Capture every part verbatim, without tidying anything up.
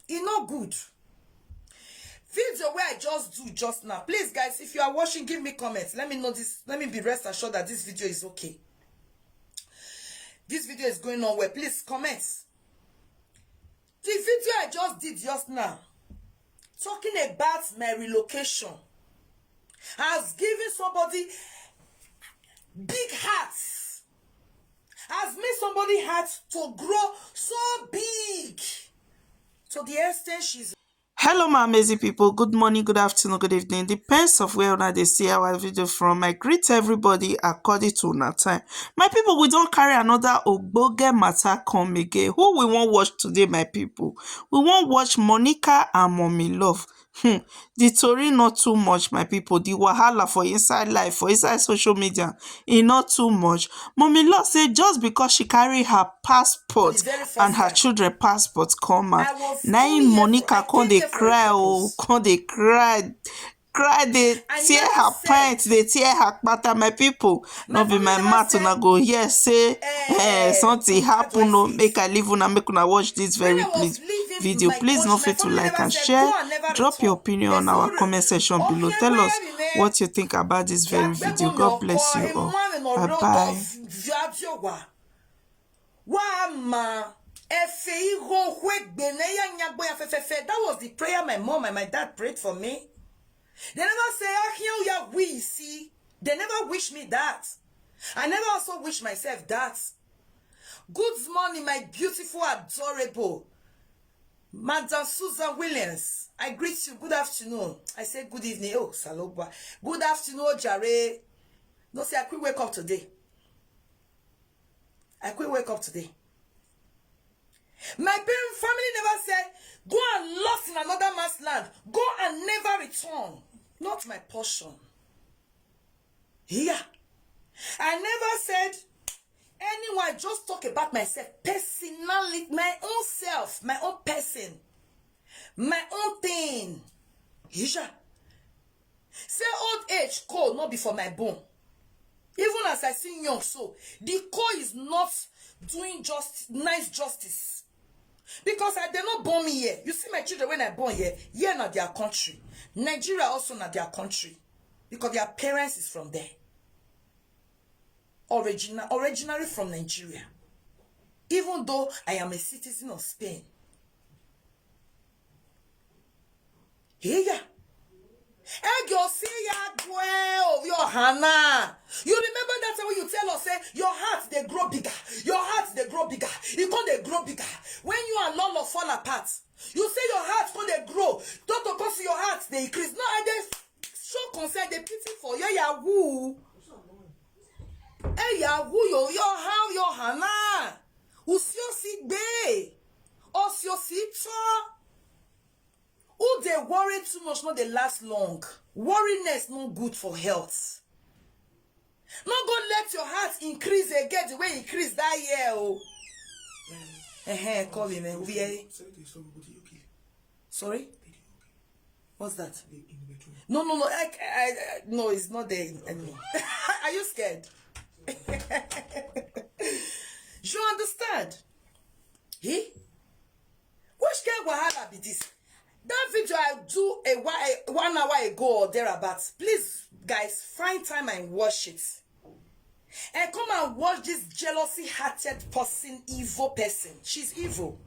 E no good. Video wey I just do just now. Please, guys, if you are watching, give me comments. Let me know this. Let me be rest assured that this video is okay. This video is going on well. Please comment. The video I just did just now, talking about my relocation, has given somebody big heart, has made somebody heart to grow so big to the extent she's. Hello, my amazing people. Good morning, good afternoon, good evening. Depends of where una dey see our video from. I greet everybody according to una time. My people, we don carry another ogbonge matter come again. Who we wan watch today, my people? We wan watch Monica and Mommy Love. Hmm. The tori not too much, my people. The wahala for inside life, for inside social media, e not too much. Mommy Love say just because she carry her passport and her children passport come out, na im Monica come dey cry, oh, come dey cry, cry, dey tear her pant, dey tear her kpata, my people. No be my mouth una go hear say eh, something happen, oh, make I leave una, make una watch this very video. Please no fit to like and share. Drop your opinion on our comment section below. Tell us what you think about this very video. God bless you all. Bye bye. Wa ma efe iho hwegbe ne ya nyagbo ya fefefe. That was the prayer my mom and my dad prayed for me. They never say, "Ah, here we see." They never wish me that. I never also wish myself that. Good morning, my beautiful, adorable Madam Susan Williams. I greet you. Good afternoon. I say good evening. Oh, Salogwa. Good afternoon, Jare. No, say I quick wake up today. I quick wake up today. My parents, family never said, "Go and lost in another man's land. Go and never return." Not my portion. Yeah. I never said, anyone, just talk about myself personally, my own self, my own person, my own thing. Yeah. Say old age call not be for my bone. Even as I see young so, the call is not doing just nice justice. Because I, they not born me here. You see my children when I born here, here na their country. Nigeria also na their country. Because their parents is from there. Original, originally from Nigeria. Even though I am a citizen of Spain. Here. Egyo see ya gwe of your Hannah. You remember that time when you tell us say your heart they grow bigger, your heart they grow bigger, you come they grow bigger. When you and Lolo fall apart, you say your heart come they grow. Doctor come see your heart they increase. No, I dey show concern, dey pity for you. Yahoo. Hey, Yahoo, yo, your how your Hannah. Usio si gbe. Osio si to. Who dey worry too much no dey last long. Worriness no good for health. No go let your heart increase again the way e increase that year o. Ehe, call me, man. We are... Sorry? What's that? No, no, no. I, I, I, no, it's not there anymore. Are you scared? You understand? He? Which kind wahala be this? That video I do a, whi- a one hour ago or thereabouts. Please, guys, find time and watch it. And come and watch this jealousy-hearted person, evil person. She's evil.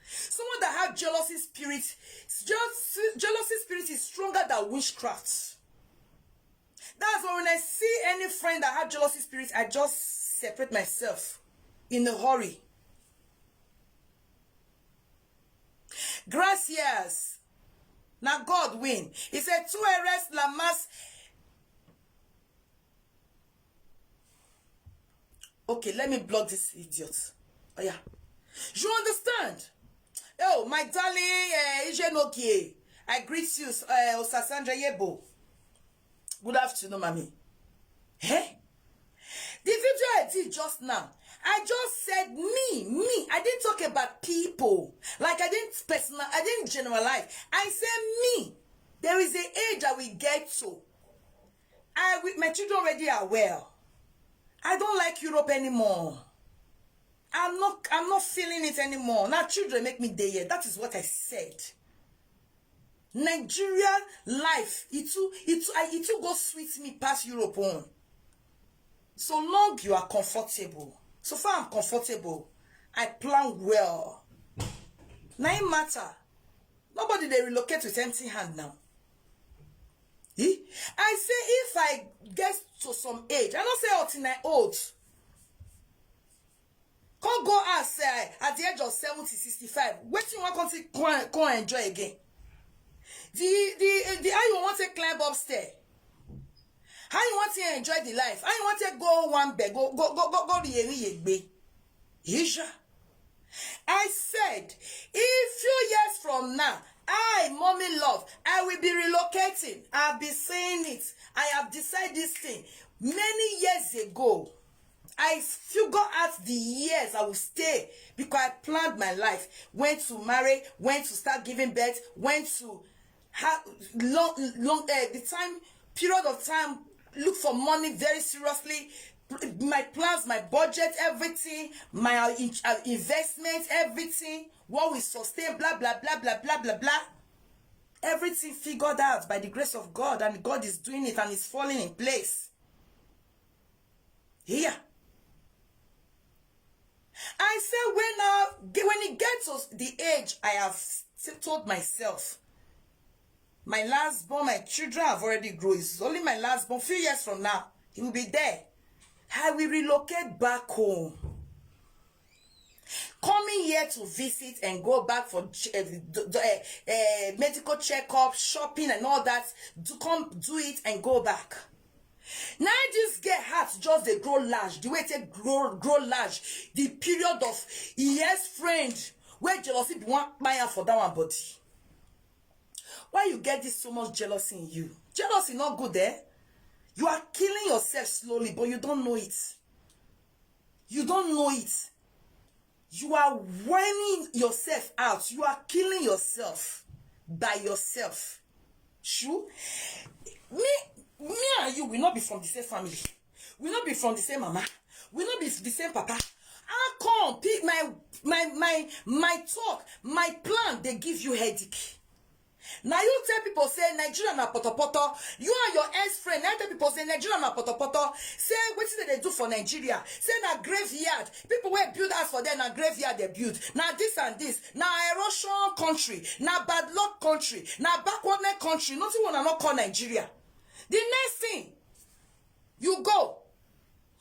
Someone that have jealousy spirit, jealousy, jealousy spirit is stronger than witchcraft. That's why when I see any friend that have jealousy spirit, I just separate myself in a hurry. Gracias. Now God win. He said, "Tú eres la más." Okay, let me block this idiot. Oh, yeah. You understand? Oh, my darling, uh, Ije Nokie. I greet you, uh, Osasandra Yebo. Good afternoon, mommy. Eh? The video I did just now, I just said me, me. I didn't talk about people. Like, I didn't personal, I didn't generalize. I said me. There is an age I will get to. I with my children already are well. I don't like Europe anymore. I'm not I'm not feeling it anymore. Now children make me day here. That is what I said. Nigeria life, it too it too, I, it too go sweet me past Europe own. So long you are comfortable. So far I'm comfortable. I plan well. Now it matter. Nobody they relocate with empty hand now. Eh? I say if I get to some age, I don't say out in my old. Come go ask say at the age of seventy, sixty-five, what you want to come, come enjoy again? The the the how you want to climb upstairs? How you want to enjoy the life? How you want to go one bed, go go go go go the area be? Isha. I said, if few years from now, I, mommy love, I will be relocating. I've been saying it. I have decided this thing many years ago. I figure out the years I will stay because I planned my life. When to marry, when to start giving birth, when to have long long uh, the time period of time, look for money very seriously, my plans, my budget, everything, my uh, in- uh, investment, everything, what we sustain, blah blah blah blah blah blah blah. Everything figured out by the grace of God, and God is doing it and it's falling in place. Here. I say when I when it gets to the age I have s- told myself, my last born, my children have already grown. It's only my last born. Few years from now, he will be there. I will relocate back home. Coming here to visit and go back for ch- uh, d- d- uh, uh, medical checkup, shopping, and all that. To come do it and go back. Now this girl heart just dey grow large. The way it take grow grow large, the period of yes friend where jealousy be one fire for that one body. Why you get this so much jealousy in you? Jealousy not good, eh? You are killing yourself slowly, but you don't know it. You don't know it. You are wearing yourself out. You are killing yourself by yourself. True? Me, me and you will not be from the same family. We not be from the same mama. We not be the same papa. How come pe- my my my my talk, my plan, they give you headache? Now you tell people say Nigeria na potopoto. You and your ex friend now tell people say Nigeria na potopoto. Say wetin dem dey do for Nigeria? Say na graveyard. People wey build house for there na graveyard they build. Na this and this. Na erosion country. Na bad luck country. Na backwardness country. Nothing wanna not call Nigeria. The next thing, you go,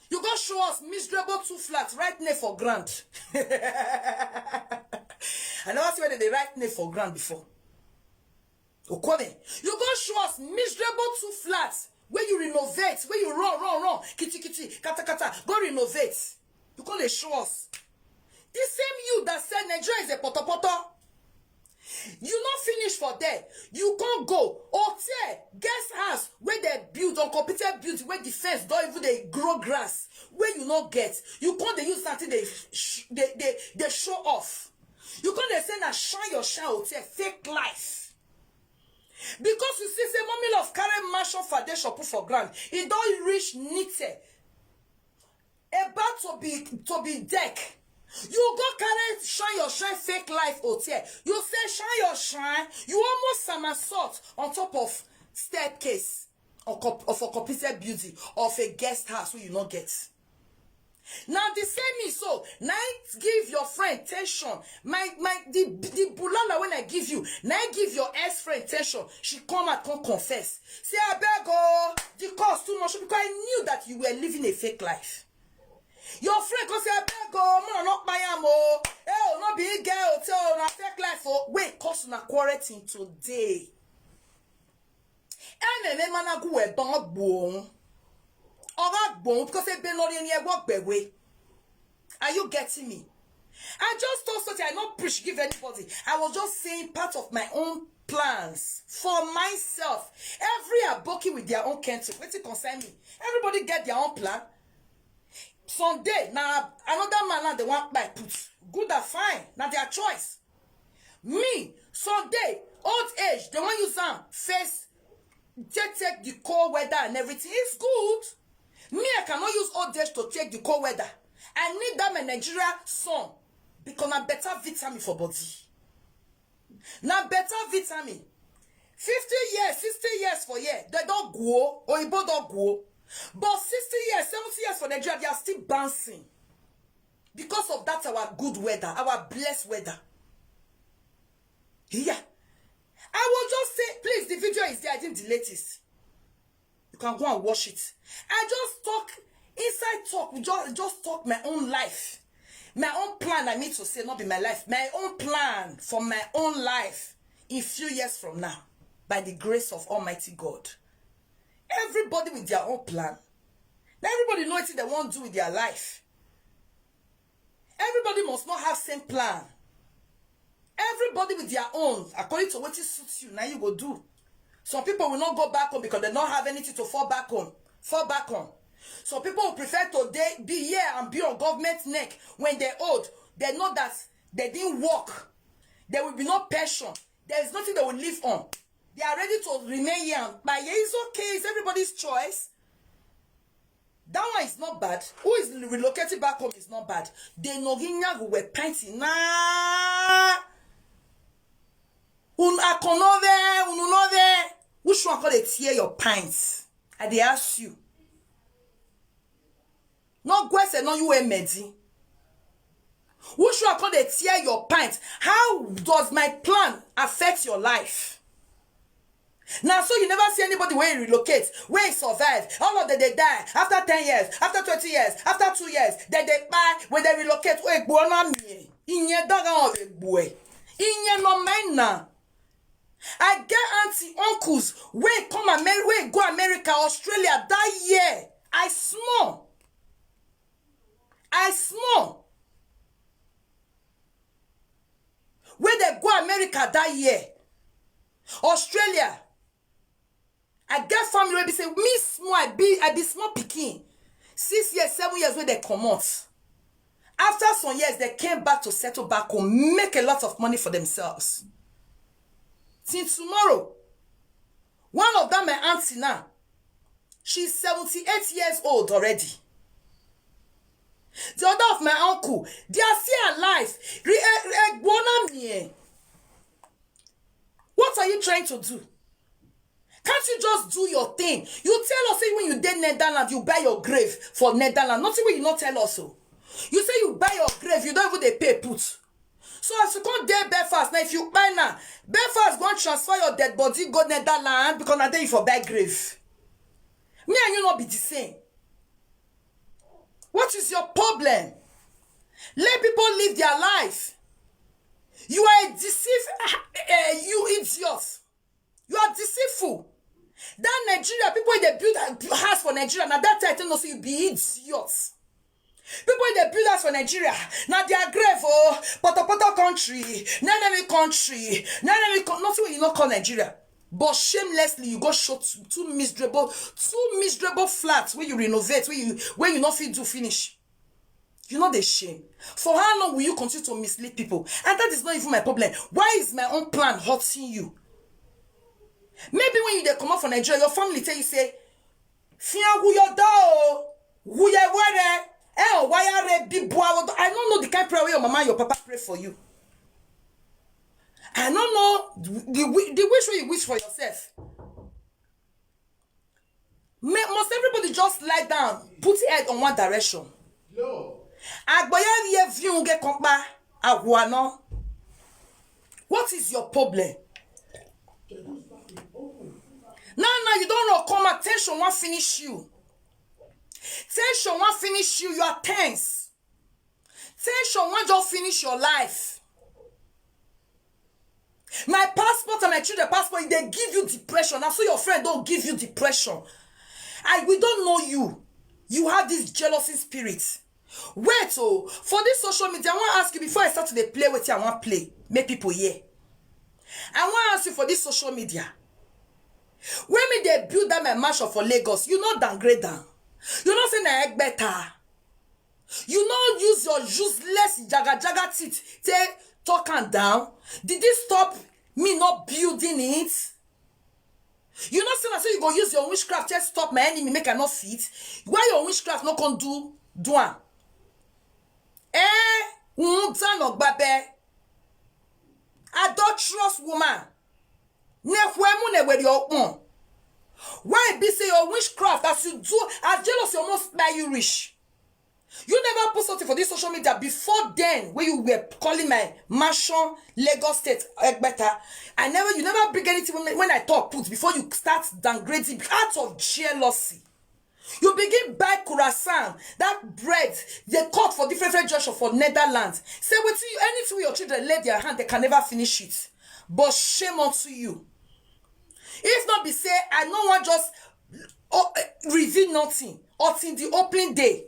you go show us miserable two flats right near for ground. I never see where they right near for ground before. Okome, you go show us miserable two flats where you renovate, where you run, run, run, kitty, kitty, kata, kata, go renovate. You come dey show us. The same you that said Nigeria is a potopoto. You not finish for there. You can't go hotel, guest house where they build uncompleted building where the fence don't even they grow grass. Where you not get, you can't they use something they sh- they, they they show off. You can't they say na shine your shine hotel fake life. Because you see say mommy love carry mansion foundation put for ground, e don reach nite about to be to be deck. You go carry shine your shine fake life hotel. You say shine your shine. You almost somersault on top of staircase of, comp- of a completed building of a guest house wey you no get. Now the same me so now give your friend tension. My my the the bulala when I give you now give your ex friend tension. She come out come confess. Say I beg oh the cost too much because I knew that you were living a fake life. Your friend come say I beg oh man not buy am oh. Eh oh not be girl tell oh na fake life oh wait cause na quarrel till today. Ememe mana gu we bon gbohun. Oga gbohun because ebe lori eni ewo gbewe. Are you getting me? I just told something I not preach give anybody. I was just saying part of my own plans for myself. Every aboki with their own country. Wetin concern me? Everybody get their own plan. Sunday na another man na the one by put. Good and fine. Na their choice. Me, Sunday, old age, they wan use am face take take the cold weather and everything. It's good. Me, I cannot use old age to take the cold weather. I need that my Nigeria son because na better vitamin for body. Na better vitamin. Fifty years, sixty years for here, they don't go, oyibo don't go. But sixty years, seventy years for Nigeria, they are still bouncing because of that our good weather, our blessed weather. Yeah. I will just say, please, the video is there. I didn't delete it. You can go and watch it. I just talk inside talk. We just just talk my own life, my own plan. I need to say, not be my life, my own plan for my own life in few years from now, by the grace of Almighty God. Everybody with their own plan. Now everybody know what they want to do with their life. Everybody must not have same plan. Everybody with their own, according to what it suits you, now you go do. Some people will not go back home because they don't have anything to fall back on. Fall back on. Some people will prefer to they be here and be on government neck when they're old. They know that they didn't work. There will be no pension. There is nothing they will live on. They are ready to remain here. But yeah, it's okay. It's everybody's choice. That one is not bad. Who is relocating back home is not bad. They no ginya who were painting. Nah. Un akonove, ununove. Which one could they tear your pints? I they ask you. No gwese no you emedi. Which one could they tear your pints? How does my plan affect your life? Now, so you never see anybody where relocate, where survive. All of them they die after ten years, after twenty years, after two years. Then they buy when they relocate. Wait, buona me. Inye dog of a boy. Inye no mine now. I get auntie uncles where come America, where go America, Australia that year. I small. I small. Where they go America that year. Australia. I get family where be say me small, I be I be small picking. Six years, seven years where they come out. After some years, they came back to settle back home, make a lot of money for themselves. Since tomorrow, one of them, my auntie now, she's seventy-eight years old already. The other of my uncle, they are still alive. Re- eh, eh, gbona mi, eh. What are you trying to do? Can't you just do your thing? You tell us say when you dey Netherlands, you buy your grave for Netherlands. Nothing wey you not tell us. Oh. You say you buy your grave, you don't even dey pay put. So as you come dey Belfast, now if you buy now, Belfast go and transfer your dead body go Netherlands because na there you for buy grave. Me and you not be the same. What is your problem? Let people live their life. You are a deceive, uh, you idiot. You are deceitful. That Nigeria, people they build a house for Nigeria. Now that time, no, so you be idiot. People they build house for Nigeria. Now they are grave, oh, poto poto country, nenemi country, nenemi con- nothing you not call Nigeria. But shamelessly, you go show two, two miserable, two miserable flats where you renovate, where you where you not fit do finish. You know the shame. For how long will you continue to mislead people? And that is not even my problem. Why is my own plan hurting you? Maybe when you dey come out from Nigeria, your family tell you say, "Fia who your door, who your where, eh, why are they be I don't know the kind of prayer your mama and your papa pray for you. I don't know the, the, the wish you wish for yourself." May, must everybody just lie down, put head on one direction? No. Agboya ye view get kompa aguano. What is your problem? Now, now you don't know come attention won't finish you. Tension won't finish you. You are tense. Tension won't just finish your life. My passport and my children passport, they give you depression. And so your friend don't give you depression. I we don't know you. You have this jealousy spirit. Wait, oh, for this social media, I want to ask you before I start to play with you. I want play, make people hear. I want to ask you for this social media. When me they build that my mansion for Lagos, you not downgrade them. You not say na egg better. You no use your useless jaga jaga teeth take talk am down. Did this stop me not building it? You know say na so you go use your witchcraft take stop my enemy make I not fit. Why your witchcraft not come do do am? Eh, unzano gbabe. Adulterous woman. Nefuemu ne weri okpon. Why be say your witchcraft as you do, as jealousy almost buy you rich? You never put something for this social media before then when you were calling my mansion Lagos State Egbeta. I never, you never bring anything when, when I talk put before you start downgrading out of jealousy. You begin buy croissant, that bread they cut for different different junction for Netherlands. Say wetin you, anything wey your children lay their hand, they can never finish it. But shame unto you. If not be say I no wan just oh, eh, reveal nothing until the opening day.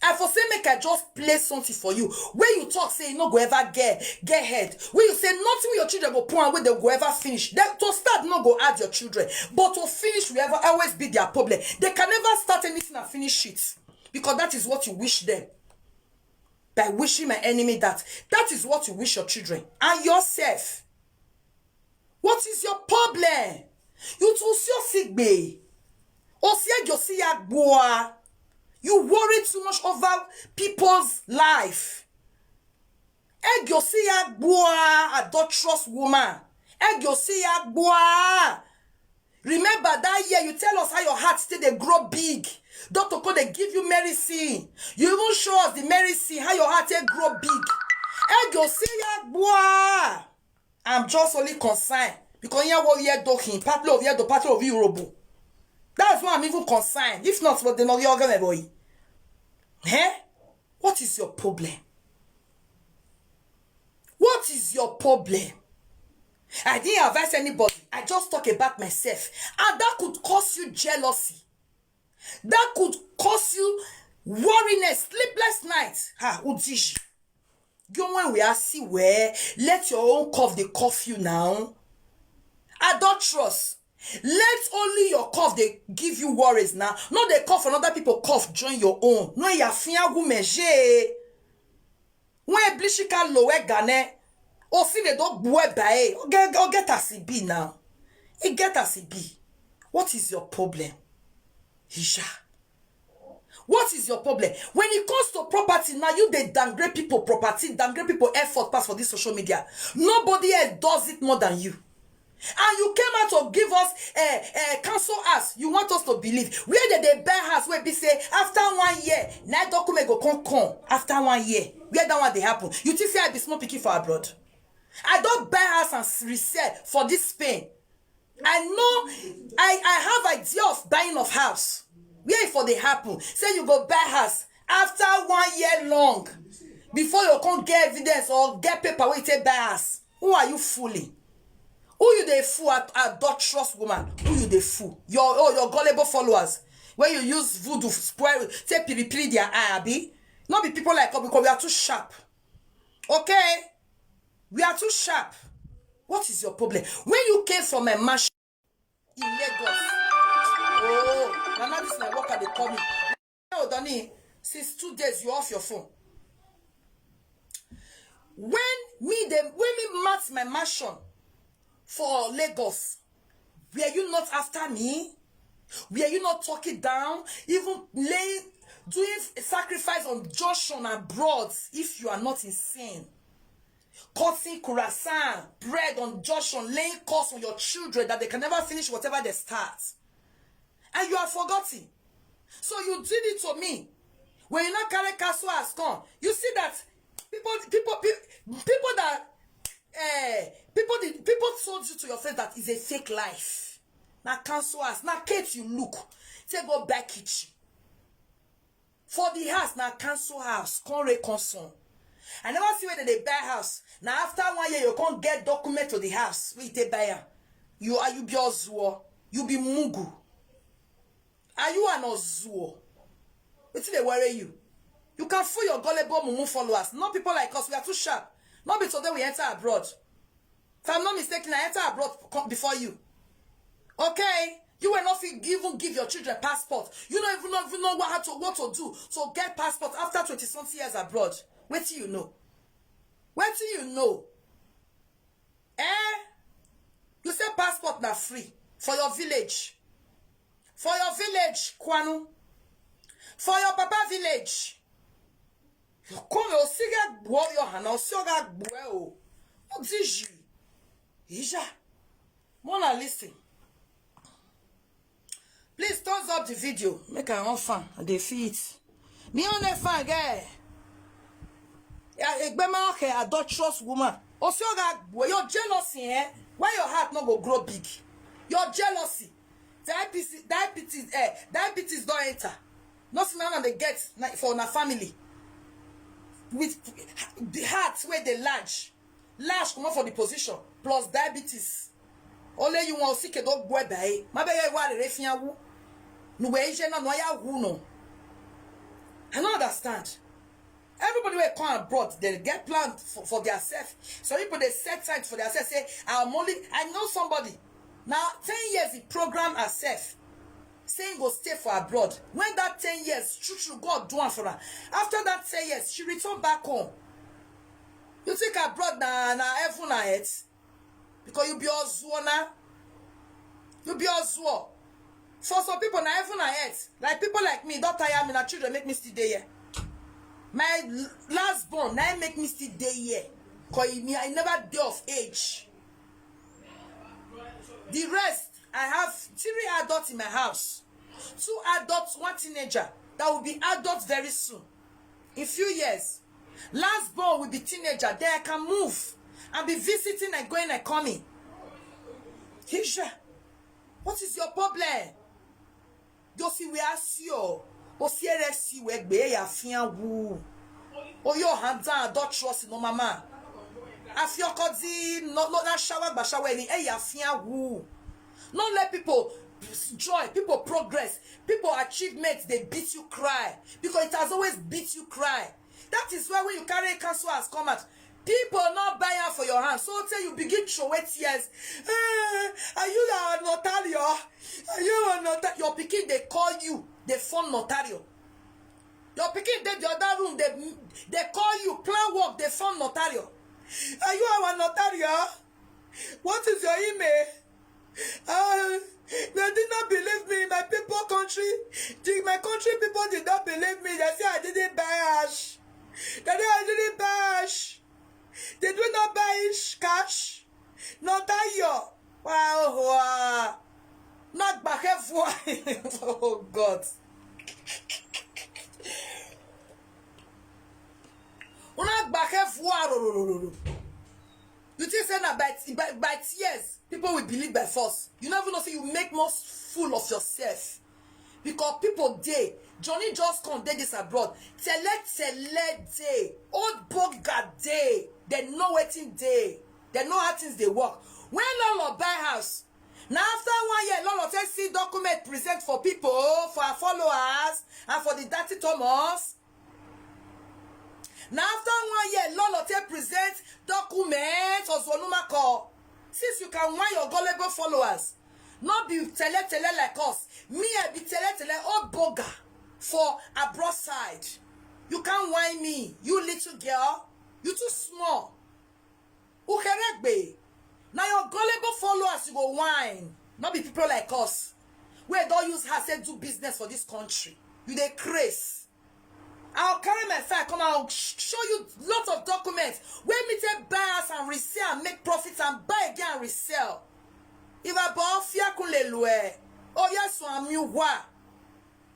I for say make I just play something for you. Where you talk say you no go ever get get head. Where you say nothing wey your children go put on where they go ever finish. Then to start no go add your children, but to finish will ever always be their problem. They can never start anything and finish it because that is what you wish them. By wishing my enemy that, that is what you wish your children and yourself. What is your problem? You too sure sick bay. Osie Josiah Boa. You worry too much over people's life. Egosiya Boa, adulterous woman. Egosiya Boa. Remember that year you tell us how your heart still dey grow big. Doctor come dey give you medicine. You even show us the medicine, how your heart take grow big. Egosiya Boa. I'm just only concerned because here what we are talking, partly of here, the partly of Europe. That's why I'm even concerned. If not, what the no your boy. Eh? What is your problem? What is your problem? I didn't advise anybody. I just talk about myself. And that could cause you jealousy. That could cause you worriness, sleepless nights. Ha, Udish. You when we are see where, let your own cough they cough you now. Adulterous. Let only your cough they give you worries now. No, they cough another people cough join your own. No, ya fian woman je. When blishika lowe gane. O si le do bue bae. O get, o get as it be now. It get as it be. What is your problem? Isha. What is your problem? When it comes to property, now you they downgrade people property, downgrade people effort pass for this social media. Nobody else does it more than you. And you came out to give us a uh, uh, counsel us. You want us to believe. Where did they buy house where be say after one year, now document go come come after one year. Where that one they happen? You think say I be small picking for abroad? I don't buy house and s- resell for this Spain. I know I, I have idea of buying of house. Where for they happen? Say you go buy house after one year long before you come get evidence or get paper where you take buy house. Who are you fooling? Who you dey fool at adulterous woman? Who you dey fool? Your oh your gullible followers where you use voodoo spoil take piri piri their eye abi? No be people like us because we are too sharp. Okay? We are too sharp. What is your problem? When you came from a mansion in Lagos, oh, now this my worker they call me. Oh, Donny, since two days you off your phone. When me them when me mat my mansion for Lagos, were you not after me? Were you not talking down? Even laying doing sacrifice on Joshua and broads if you are not insane. Cutting croissant, bread on Joshua, laying curse on your children that they can never finish whatever they start. And you are forgotten. So you did it to me. When you not carry castle as come, you see that people, people, pe- people that eh, people, the people told you to your face that is a fake life. Now cancel us. Now Kate, you look. Take go back kitchen. For the house, now cancel house. Come reconcile. I never see where they buy house. Now after one year, you can't get document to the house. We take buy am. You are you be Ozuo. You be Mugu. Are you an Ozuo? Wetin dey worry you? You can fool your gullible mumu followers. Not people like us. We are too sharp. Not be today we enter abroad. If I'm not mistaken, I enter abroad co- before you. Okay? You will not fit even give your children passport. You don't even know, even know what how to what to do to get passport after twenty something years abroad. Wait till you know. Wait till you know. Eh? You say passport na free for your village. For your village, Kwanu. For your papa village. Come, o si ga gbuo your hand, o si ga gbuo o. What did you? Ija. Mona, listen. Please thumbs up the video. Make I on fan. I dey feel it. Me on a fan, guy. Yeah, egbema, okay, adulterous woman. O si ga gbuo, your jealousy, eh? Why your heart not go grow big? Your jealousy. Diabetes, diabetes, eh, diabetes don't enter. No smell on the get na- for na family. With the heart where they large, large come up for the position plus diabetes. Only you want sick dog boy by. My baby, why the refian who? No way, no, no, no. I don't understand. Everybody will come abroad, they get plan for, for their self. Some people they set sight for their self. Say, I'm only, I know somebody. Now, ten years he program herself. Saying go stay for abroad. When that ten years, true, true, God do one for her. After that ten years, she returned back home. You think abroad na, na heaven and earth? Because you be Ozuo now. You be Ozuo. For some people, na heaven and earth. Like people like me, don't tire me, na children make me still dey here. My l- last born, now make me still dey here. Because me, I never day of age. The rest, I have three adults in my house. Two adults, one teenager. That will be adults very soon. In few years. Last born will be teenager. Then I can move and be visiting and going and coming. Keisha, what is your problem? Josi we ask you. O si ere si we gbe ya fian wu. O your hand down, don't trust no mama. Afioko di no no na shower ba shower ni e ya fian wu. No let people joy, people progress, people achievements they beat you cry because it has always beat you cry. That is why when you carry counsel has come out, people not buy am for your hand. So till you begin to wait tears. Eh, are you a notario? Are you a notario? Your pikin they call you, they phone notario. Your pikin they the other room, they they call you, plan work, they phone notario. Are you our notario? What is your email? Uh, they did not believe me. My people country, the, my country people did not believe me. They say I didn't buy ash. They say I didn't buy ash. They do not buy ish cash. Not that year. Wow. Wow. Not back and forth. Oh God. Una gbake fua rorororo. You think say na by, by, by tears people will believe by force? You never know say you make more fool of yourself. Because people dey, Johnny just come dey this abroad. Tele tele dey, old boga dey. They know wetin dey. They know how things dey work. When Lolo buy house, na after one year Lolo take see document present for people, for her followers, and for the dirty Thomas. Na after one year Lolo take present document, Ozonumako. Since you can whine your gullible followers, not be tele tele like us. Me, I be tele tele old boga for abroad side. You can't whine me, you little girl. You too small. Ukeregbe. Now your gullible followers you go whine. Not be people like us. We don't use her say do business for this country. You dey craze. I'll carry my file, come out, sh- show you lots of documents. Where me take buy house and resell and make profits and buy again and resell. If I bought Fiakunlelue, oh yes, so I'm you. Why?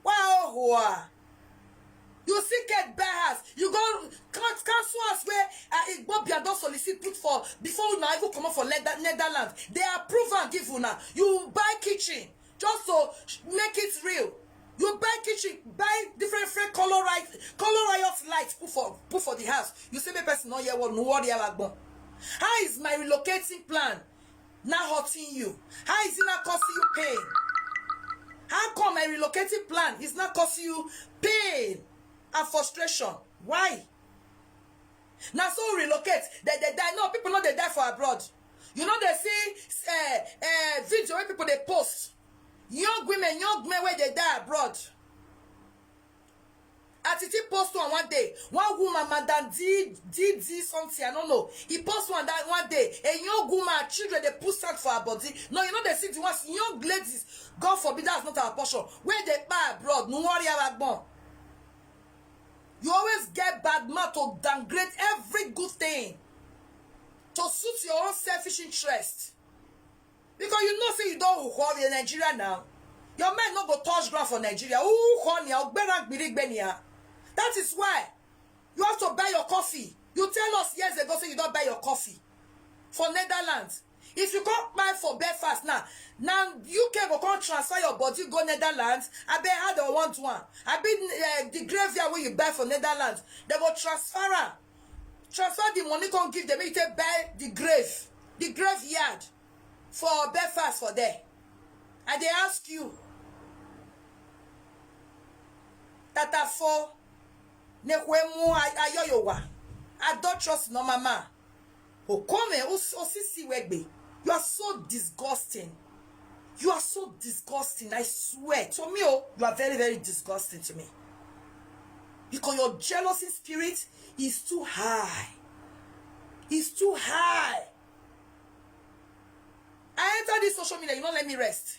Why? Oh, why? You see, get buy house. You go can't cancel us where uh, Igbo Biado solicit put for before una even come up for Nether- Netherlands. They approve and give una. You buy kitchen just to sh- make it real. You buy kitchen, buy different different color right, color riot lights put for put for the house. You say make person not hear what no worry about. How is my relocating plan not hurting you? How is it not causing you pain? How come my relocating plan is not causing you pain and frustration? Why? Now so relocate, they they die. No, people know they die for abroad. You know they see uh, uh, video where people they post young women, young men where they die abroad. Atiti post one one day. One woman, Madam D D D something, I don't know. He post one that one day. A young woman, children, they push out for her body. No, you know they see the ones, young ladies. God forbid that's not our portion. Where they buy abroad, no worry about born. You always get bad mouth to downgrade every good thing to suit your own selfish interest. Because you know say you don hoo in Nigeria now. Your mind no go touch ground for Nigeria. Hoo ni ogbera gbirigbe ni. That is why you have to buy your coffee. You tell us years ago say you don buy your coffee for Netherlands. If you come buy for Belfast now, now U K go come transfer your body go Netherlands. I bet how they want one. I bet uh, the graveyard where you buy for Netherlands, they go transfer am. Transfer the money, come give them. You take buy the grave, the graveyard for Belfast for there. And they ask you, Tatafo, Nekwemu, Ayoyowa, adulterous no mama. Okome, Os- Osisi Wegbe, you are so disgusting. You are so disgusting. I swear. To me, oh, you are very, very disgusting to me. Because your jealousy spirit is too high. It's too high. I enter this social media, you don't let me rest.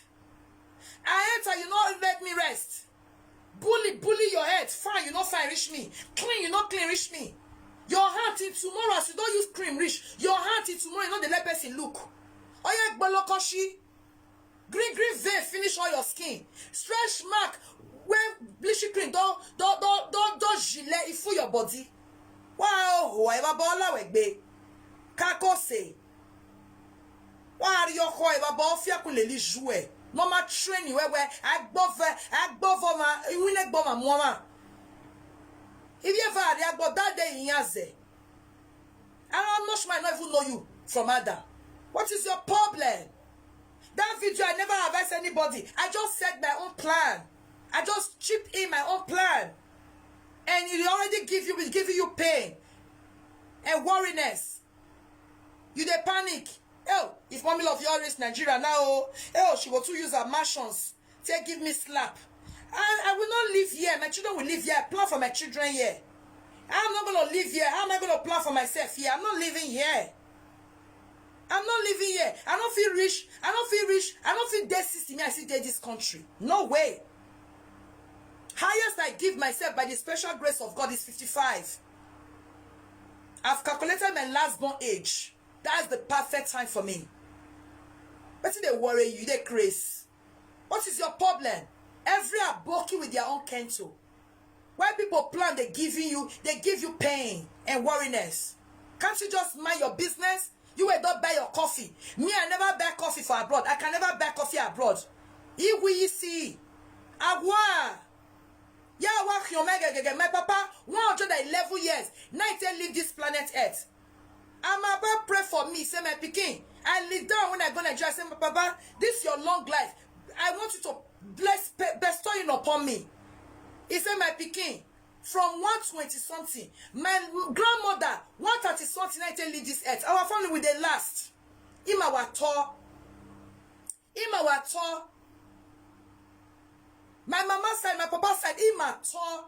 I enter, you don't let me rest. Bully, bully your head. Fine, you no fine reach me. Clean, you no clean reach me. Your hand till tomorrow, as you don't use cream reach. Your hand till tomorrow, you know the let person look. Oye gbolokoshi. Green, green vein finish all your skin. Stretch mark. When bleaching cream don don don don don gile, e full your body. Wow, whoever bola wegbe. Kakose. Wari ọkọ ẹ bàbá ọfíà kò lè lè ju ẹ. Normal training wẹ́wẹ́. Agbọ́fẹ́ agbọ́fọ́ ma iwílẹ̀ gbọ́ ma mú ọmọ. Ibi ẹ̀ fà rí agbọ́ dáadé ìyẹn àzẹ̀. How much man not even know you from Adam? What is your problem? That video, I never advise anybody. I just said my own plan. I just chip in my own plan. And it already give you, it giving you pain and worriness. You dey panic. Oh, if mommy love you reach Nigeria now, oh, oh, she go to use her mansions. Take give me slap. I, I will not live here. My children will live here. I plan for my children here. I'm not gonna live here. How am I gonna plan for myself here? I'm not living here. I'm not living here. I don't feel rich. I don't feel rich. I don't feel dead sixty. Me, I see dead this country. No way. Highest I give myself by the special grace of God is fifty-five. I've calculated my last born age. That's the perfect time for me. But they worry you, they craze. What is your problem? Every aboki with their own kento. Why people plan they giving you, they give you pain and worriness. Can't you just mind your business? You will not buy your coffee. Me, I never buy coffee for abroad. I can never buy coffee abroad. Iwi see. Agwa. Yeah, work your mega. My papa, one hundred eleven years. Now I live this planet Earth. And my papa pray for me, say my pikin. I lead down when I go Nigeria, say my papa, this your long life. I want you to bless bestow it upon me. He said, my pikin, from one twenty something, my grandmother, one thirty something, I tell you this earth. Our family with the last. Him our tour. Him our tour. My mama side, my papa side, him our tour.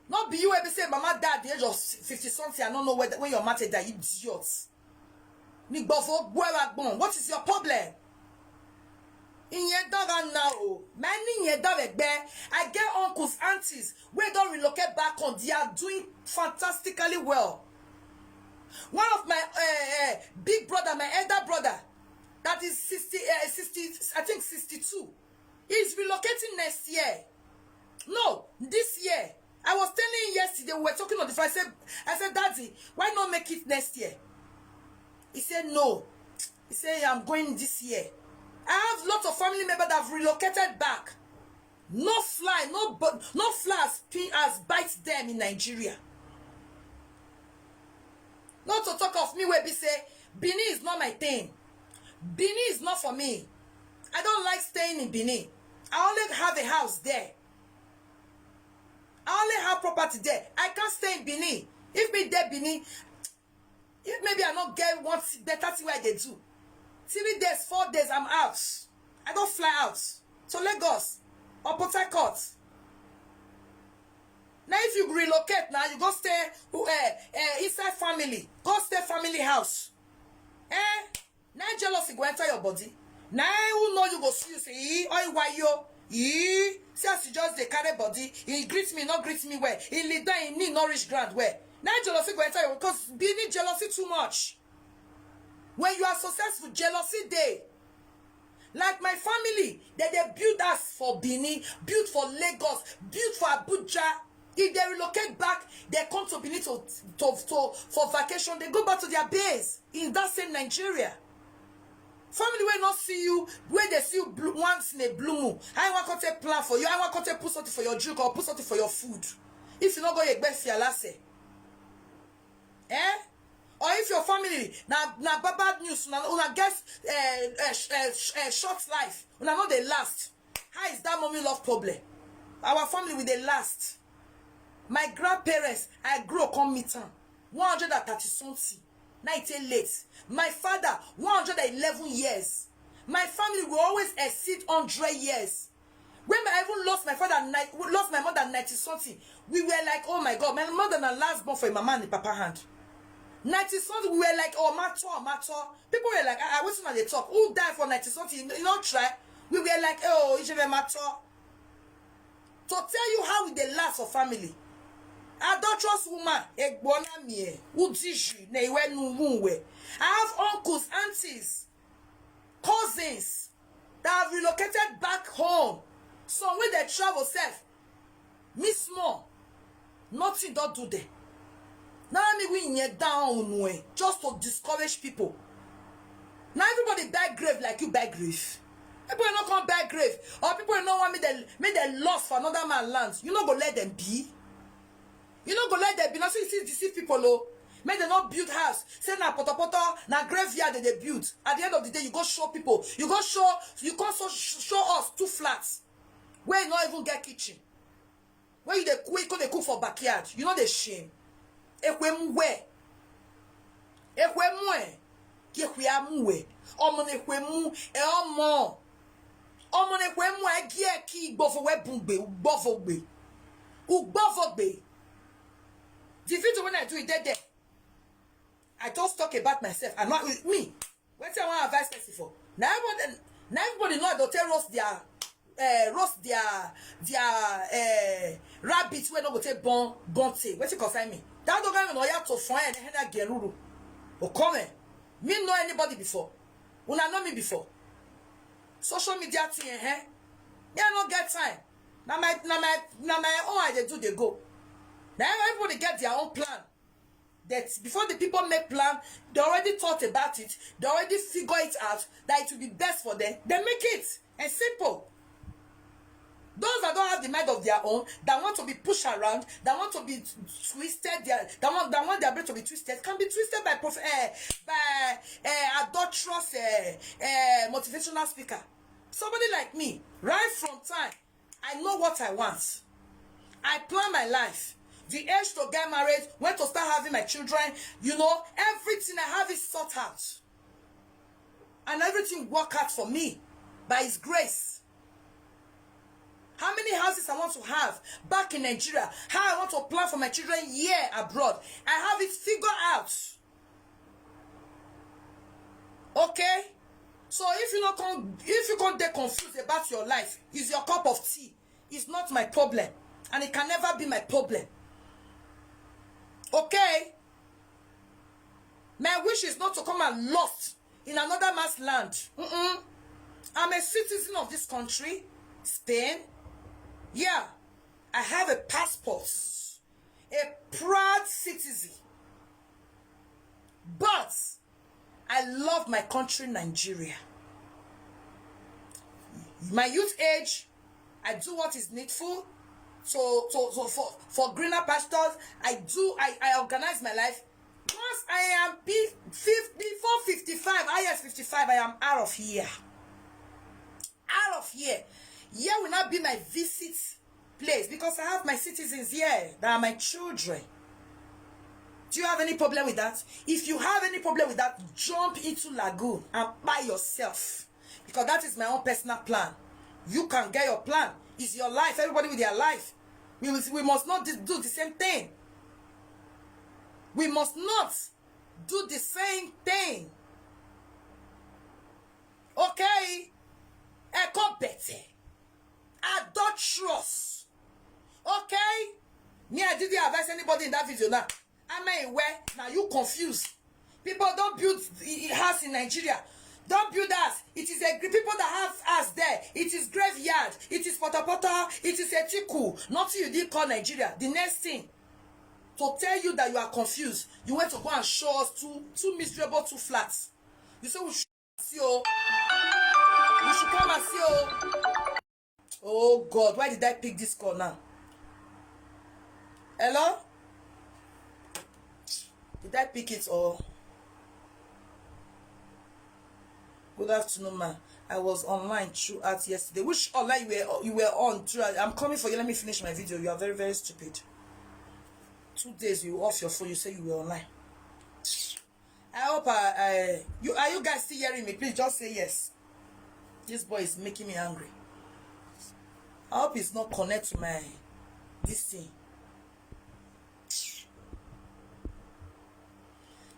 Not be you ever say mama died at the age of fifty something. I don't know whether when your mother died, idiot. Nigbovo gbon. What is your problem? Ìyẹn dára now o. Many ìyẹn dára ẹgbẹ́. I get uncles, aunties wey don relocate back home. They are doing fantastically well. One of my uh, uh, big brother, my elder brother, that is sixty, uh, sixty, I think sixty-two, is relocating next year. No, this year. I was telling him yesterday, we were talking on the phone. I said, I said, Daddy, why not make it next year? He said, no. He said, I'm going this year. I have lots of family members that have relocated back. No fly, no no fly as, as bite them in Nigeria. Not to talk of me where be say, Benin is not my thing. Benin is not for me. I don't like staying in Benin. I only have a house there. I only have property there. I can't stay in Benin. If me there Benin, if maybe I not get one better thing where they do, three days, four days, I'm out. I don't fly out to Lagos or Port Harcourt. Now if you relocate now, you go stay uh, uh, inside family. Go stay family house. Eh? Now jealousy go enter your body. Now who know you go see you say, oh, why you? He see as he just dey carry body, he greet me, no greet me well, he lead down, he knee no reach ground well. Na jealousy go enter you because Benin jealousy too much. When you are successful, jealousy dey. Like my family, dem dey build house for Benin, build for Lagos, build for Abuja. If dem relocate back, dem come to Benin to to to for vacation, dem go back to their base in that same Nigeria. Family wey no see you, wey dey see you blue, once in a blue moon, I wan come take plan for you, I wan come take put something for your drink or put something for your food. If you no go Egbe Fialase, eh? Or if your family na na bad bad news, una una get eh, eh, sh- eh, sh- eh, short life, una no dey last. How is that mommy love problem? Our family, we dey last. My grandparents, I grow come meet am. One hundred and thirty something, na e take late. My father, one hundred and eleven years. My family will always exceed hundred years. When I even lost my father, ni- lost my mother ninety something, we were like, "Oh my God, my mother na last born for im mama and im papa hand." Ninety something, we were like, "Oh, matter, matter." People were like, "Ah, ah, wetin una dey talk? Who die for ninety something? You no try." We were like, "Oh, Ijebe matter." To tell you how we dey last for family. Adulterous woman, egbona mie, udiju, na iwe nu wunwe. I have uncles, aunties, cousins that have relocated back home. Some wey dey travel sef, me small, nothing don do them. Now me we nye down unu eh, just to discourage people. Now everybody buy grave like you buy grave. People wey no come buy grave, or people wey no want me they me they lost for another man land. You no go let them be. You no go let them be. Now so you see deceive people, oh. Make dem no build house. Say na potopoto, na graveyard dem dey build. At the end of the day, you go show people. You go show, you come so show us two flats where you no even get kitchen. Where you dey cook, you go dey cook for backyard. You no dey shame. Ekwemu where? Ekwemu eh? Kekwe amu where? Omo na ekwemu e omo. Omo na ekwemu e gie ki gbofo we bungbe, gbofo gbe. Ugbofo gbe. The video when I do it, there, there. I just talk about myself and not with me. Wetin I wan advise person for? Na everybody, na everybody know I don take roast their, uh, roast their, their uh, rabbit wey no go take born, born tail. Wetin concern me? That don't go no ya to fun and hena geruru. O come. Me know anybody before? Una know me before? Social media thing, eh? Me I no get time. Na my, na my, na my own I dey do dey go. Na everybody get their own plan. That before the people make plan, they already thought about it, they already figure it out that it will be best for them. They make it and simple. Those that don't have the mind of their own, that want to be pushed around, that want to be twisted, their, that want that want their brain to be twisted, can be twisted by prof, uh, by uh, adulterous uh, uh, motivational speaker. Somebody like me, right from time I know what I want. I plan my life. The age to get married, when to start having my children, you know, everything I have it sort out. And everything work out for me by His grace. How many houses I want to have back in Nigeria, how I want to plan for my children here abroad, I have it figured out. Okay? So if you no come, if you come dey confused about your life, is your cup of tea. It's not my problem, and it can never be my problem. Okay? My wish is not to come and lost in another man's land. Mm-mm. I'm a citizen of this country, Spain. Yeah, I have a passport, a proud citizen. But I love my country, Nigeria. My youth age, I do what is needful. So, so, so for, for greener pastures, I do, I, I organize my life. Once I am be fifty, before fifty-five, I S fifty-five, I am out of here. Out of here. Here will not be my visit place because I have my citizens here that are my children. Do you have any problem with that? If you have any problem with that, jump into lagoon and buy yourself, because that is my own personal plan. You can get your plan. It's your life. Everybody with their life. We, will, we must not do the same thing. We must not do the same thing. Okay? Echo better. Anybody in that video now? Am I aware? Now you confused. People don't build i- i- house in Nigeria. Don't build house. It is a gr- people that have house there. It is graveyard. It is potopoto. It is a tiku. Nothing you did call Nigeria. The next thing to tell you that you are confused, you went to go and show us two two miserable two flats. You say we should see oh. We should come and see oh. Oh God, why did I pick this call now? Hello? Did I pick it or? Good afternoon, ma. I was online throughout yesterday. Which online you were you were on throughout? I'm coming for you. Let me finish my video. You are very, very stupid. Two days you off your phone. You say you were online. I hope I, I you are you guys still hearing me? Please just say yes. This boy is making me angry. I hope it's not connect to my this thing.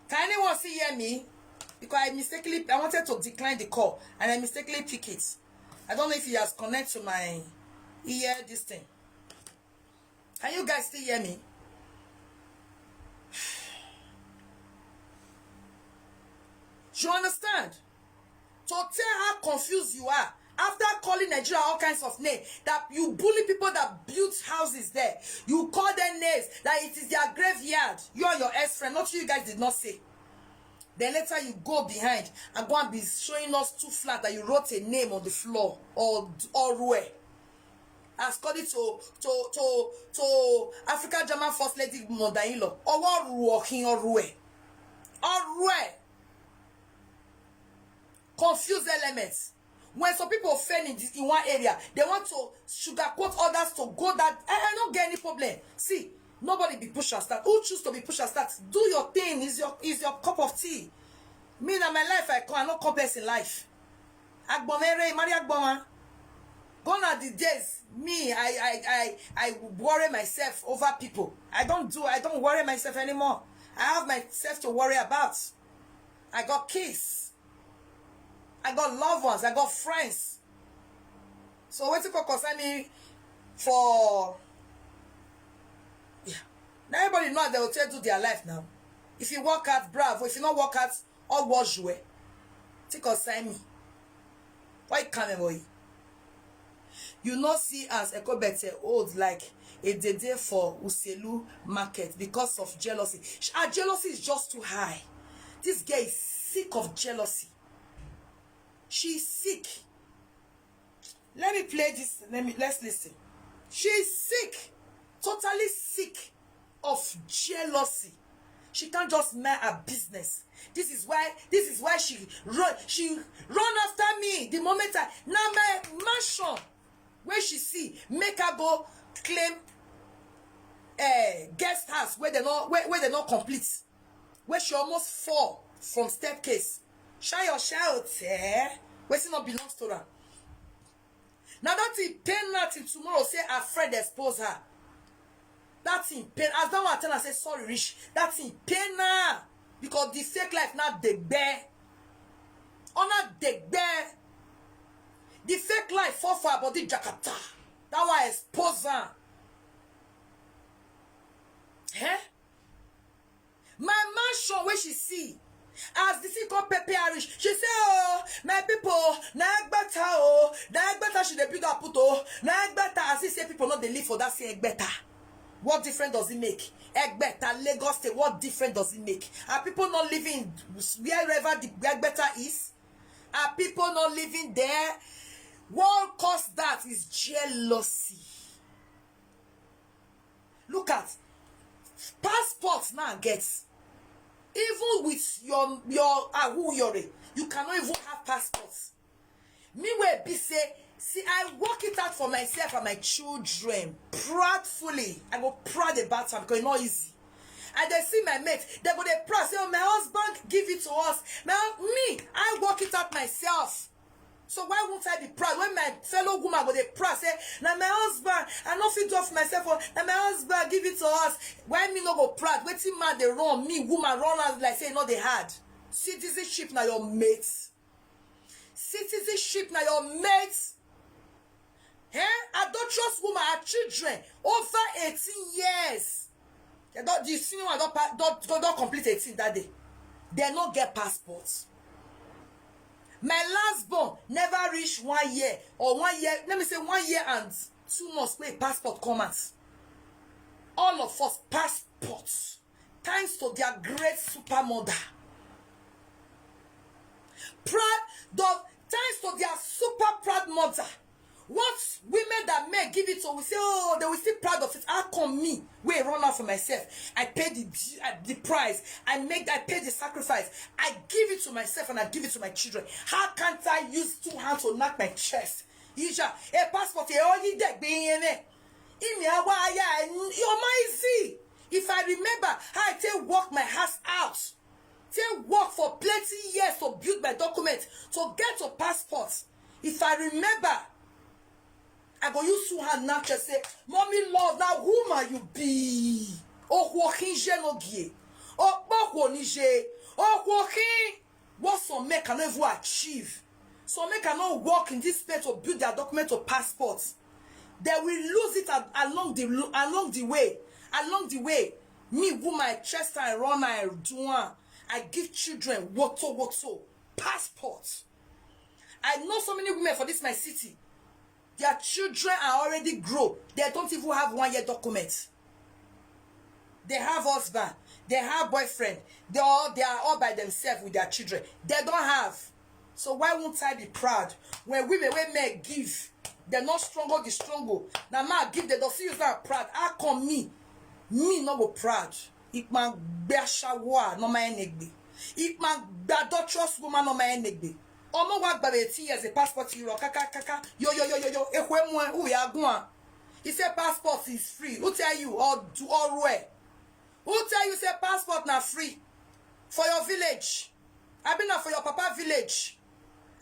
Can anyone still hear me? Because I mistakenly I wanted to decline the call and I mistakenly pick it. I don't know if he has connect to my ear this thing. Can you guys still hear me? You understand? To tell how confused you are after calling Nigeria all kinds of names, that you bully people that built houses there. You call them names that it is their graveyard. You and your ex-friend, not you guys did not say. Then later you go behind and go and be showing us two flat that you wrote a name on the floor or or where. According to to to to African German first lady Mondailo, ọwọ́ ru ọ̀hìn ọrú ẹ̀ ọrú ẹ̀ confuse elements. When some people fail in, this, in one area, they want to sugarcoat others to go that I, I don't get any problem. See, nobody be push and start. Who choose to be push and start? Do your thing. Is your is your cup of tea. Me na my life I come. I no come person life. Agbomere, Maria Agboma. Gone are the days. Me, I I I I worry myself over people. I don't do. I don't worry myself anymore. I have myself to worry about. I got kids. I got loved ones. I got friends. So wetin come concern me for yeah. Now everybody know they will take do their life now. If you work out, bravo. If you not work out, all was you. Take concern me. Why you coming boy? You not see as Ekobete old like a dede for Uselu market because of jealousy. Sh- Her jealousy is just too high. This girl is sick of jealousy. She is sick. Let me play this. Let me let's listen. She is sick, totally sick of jealousy. She can't just mind her business. This is why this is why she run she run after me the moment I now my mansion where she see make her go claim uh, guest house where they not where, where they not complete where she almost fall from staircase. Shine your shout, eh? Wetin not belongs to her. Now that thing pain nothing tomorrow say her friend expose her. That thing pain as that one tell her say sorry rich. That thing pain now because the fake life not the bear. Or not the bear. The fake life fall for her body Jakarta. That one expose her. Eh? My mansion where she see as the thing come pepper her reach she say oh my people na egbeta oh na egbeta she dey build her put oh na egbeta as if say people no dey live for that same egbeta. What difference does it make? Egbeta, Lagos State, what difference does it make? Are people not living wherever the egbeta is? Are people not living there? What caused that is jealousy. Look at passport now get even with your your ahuyore you cannot even have passport. Me wey be say see I work it out for myself and my children proudfully. I go proud about am because e no easy. I dey see my mate, dem go dey proud say oh my husband give it to us. My me I work it out myself. So why won't I be proud when my fellow woman go dey proud say na my husband I no fit do am for myself oh na my husband give it to us? Why me no go proud? Wetin man dey run me woman run am like say e no dey hard. Citizenship na your mate. Citizenship na your mate. Eh? Adulterous woman, her children over eighteen years. They don, the senior one don pa- don don don complete eighteen that day. They no get passport. My last born never reach one year, or one year, let me say one year and two months wey passport come out. All of us passport, thanks to their great super mother. Proud of, thanks to their super proud mother. What women that men give it to, we say, oh, they will still proud of it. How come me, wey run out for myself? I pay the du- uh, the price. I make I pay the sacrifice. I give it to myself and I give it to my children. How can't I use two hands to knock my chest? Ija, a passport, a only deck being in it. In me, I wa- yeah, I- you're my easy. If I remember how I take work my house out, take work for plenty years to build my document, to get a passport. If I remember, I go use two hand now just say, "Mommy love, now who are you be? Oh, working je no gie. Oh, work one je. Oh, working." What some men cannot even achieve. Some men cannot work in this space to build their document or passport. They will lose it al- along the lo- along the way. Along the way, me woman, I chest and run, I do am. I give children woto woto passport. I know so many women for this my city. Their children are already grow. They don't even have one year document. They have husband. They have boyfriend. They all they are all by themselves with their children. They don't have. So why won't I be proud when women wey men give? They not struggle the struggle. Now ma give, they don't see you that proud. How come me? Me no go proud. Ikman gbashawa no my enegbe. Ikman adulterous woman no my enegbe. Omo wa gba eighteen years a passport, you kaka kaka. Yo yo yo yo yo. Ekwe mu e, u ya gun. He said passport is free. Who tell you? Or do or where? Who tell you say passport na free for your village? I been na for your papa village.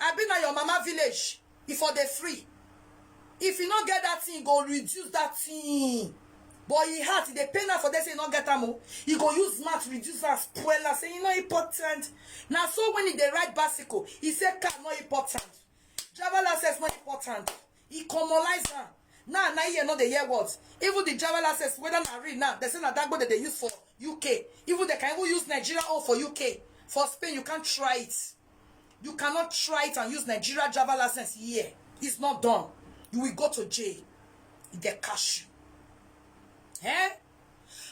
I been na your mama village. If for the free, if you not get that thing, go reduce that thing. But he had the pain for this, he not get am. Oh. He go use math reduce and spoil and say you not important. Now so when he dey ride bicycle, he say car not important. Driver license not important. He commonize am. Now, now you know the year what? Even the driver license, whether na real now, they say na that go that they use for U K. Even they can even use Nigeria own for U K. For Spain, you can't try it. You cannot try it and use Nigeria driver license here. It's not done. You will go to jail. They catch you. Eh?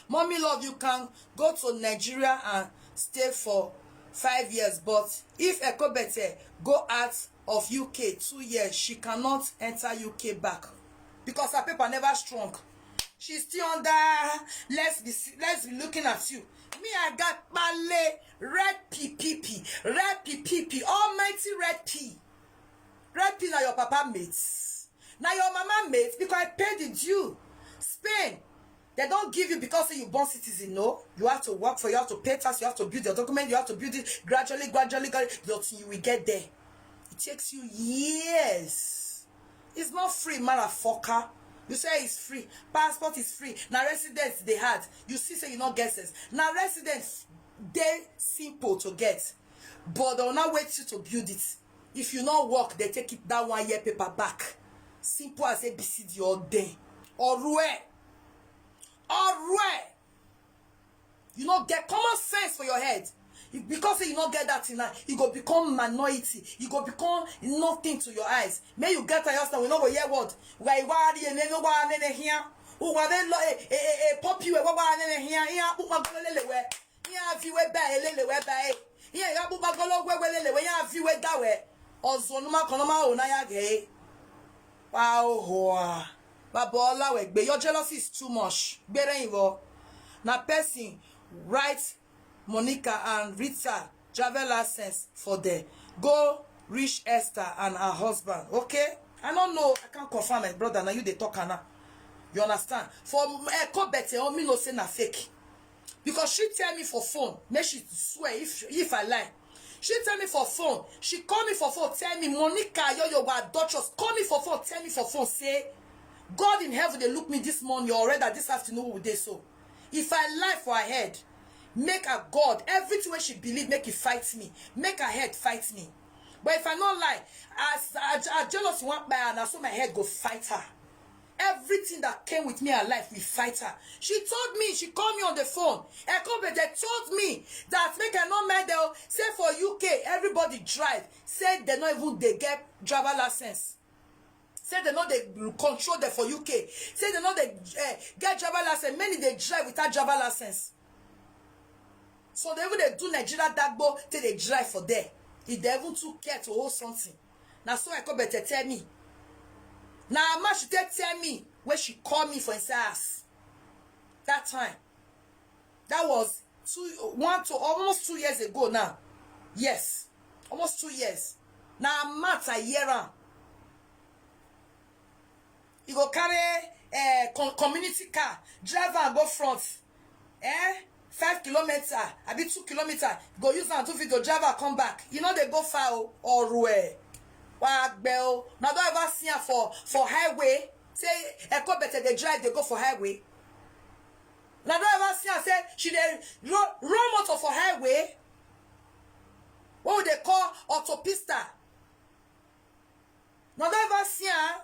Mommy love, you can go to Nigeria and stay for five years, but if Ekobete go out of U K two years, she cannot enter U K back because her paper never strong. She's still under. Let's be let's be looking at you. Me, I got Pale, red P P P, red P P P, almighty red P. Red P na your papa mates. Now your mama mates because I paid the due. Spain, they don't give you because you born citizen. No, you have to work for. You have to pay tax. You have to build your document. You have to build it gradually, gradually, gradually. But you will get there. It takes you years. It's not free, motherfucker. You say it's free. Passport is free. Now residence they had. You see, say you not get sense. Now residence they simple to get, but they'll not wait you to build it. If you not work, they take it that one year paper back. Simple as A B C D all day. Or where? Or where? You not get common sense for your head. If- because you not get that thing now, you go become minority. You go become nothing to your eyes. May you get a house now. We no go hear what. Why why the name no why name here? Who why they lo a a a pop you? Why why name here? Here put my go lele where. Here have you a bay lele where bay. Here you put my go where lele where. Here have you a that way. Or zonuma konoma ona ya gay. Wow hoa. Babola wegbe, your jealousy is too much. Gbere iwo. Na person write Monica and Rita travel license for them. Go reach Esther and her husband. Okay? I don't know. I can't confirm my brother. Now you they talk now. You understand? For Eko Bete, oh, me no say na fake. Because she tell me for phone, make she swear if if I lie. She tell me for phone, she call me for phone, tell me, Monica, yo, yo, wa adulterous. Call me for phone, tell me for phone, say, God in heaven, they look me this morning, or rather this afternoon, we dey so. If I lie for her head, make her God, everything when she believe, make it fight me, make her head fight me. But if I not lie, as I, I jealous one by her, now so my head go fight her. Everything that came with me alive, we fight her. She told me, she called me on the phone. Ekobete told me that make I no mind them. Say for U K, everybody drive. Say they no even they get driver license. Say they no they control them for U K. Say they no they uh, get driver license. Many they drive without driver license. So they even they do Nigeria dagbo till they drive for there. If they even too care to hold something. Now so Ekobete tell me. Now Amashi tell me when she called me for his ass. That time. That was two, one to almost two years ago now. Yes, almost two years. Now Matt I hear am. You go carry uh, com community car, driver and go front. Eh? Five kilometer, abi two kilometer, go use am do video, driver come back. You know they go far o, or where? Wagbe o. Now don't ever see her for for highway. Say Ekobete they drive, they go for highway. Now don't ever see her say she they run, run motor for highway. What would they call autopista? Now don't ever see her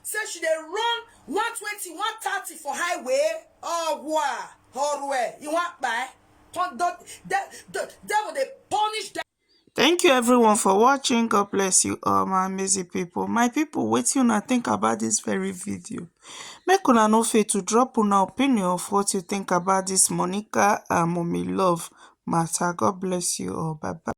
say she they run one twenty, one thirty for highway. Oh wow, horror. You want buy? Don't, don't, that, that, that would they punish them. Thank you everyone for watching. God bless you all, my amazing people. My people, wetin una think about this very video? Make una no fail to drop una opinion of what you think about this Monica and Mommy Love matter. God bless you all. Bye bye.